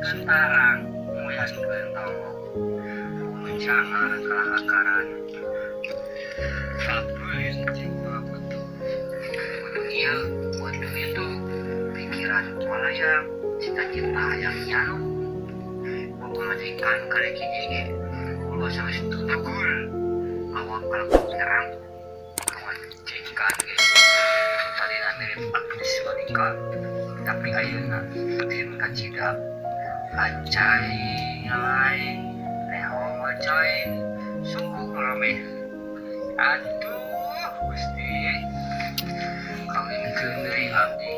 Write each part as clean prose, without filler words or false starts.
Ngayakeun tarang, nguyankeun tonggoh. Mencangar kalah akaran. Sabuin jeung butuh. Kudu ieu, kudu itu. Pikiran malayang, cita-cita hayang nyaluk. Pamajikan karek hiji ge. Ulah geus tunugul. Awak kalebet nyerang. Pamajikan ge. Tadina mirip Agnes Monica, tapi ayeuna tim kacida. Acai ngalai, leho coy, sungguh ngelemeh. Aduh, Gusti. Kawinkeun deui abdi.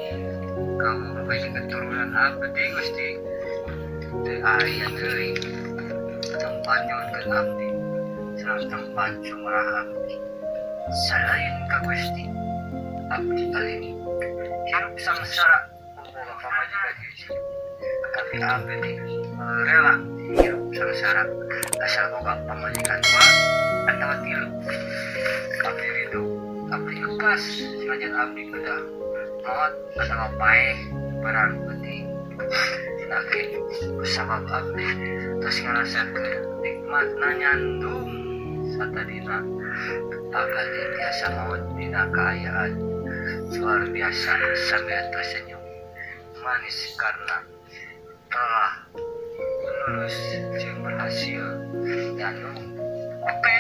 Kamu bagi keturunan abdi, Gusti. Teu aya deui tempat nyuhunkeun abdi sareng tempat sumrah abdi selain ka Gusti. Abdi alim hirup sangsara boga pamajikan hiji, tapi abdi rela hirup sangsara asal boga pamajikan dua atau tilu. Abdi ridho, abdi ikhlas, senajan abdi kedah maot atau paeh barang penting lagi sabab abdi terus ngerasakeun nikmatna nyandung. Satadina abdi biasa maot dina kaayaan luar biasa sambil tersenyum manis karena telah lulus jeung berhasil nyandung. Oke.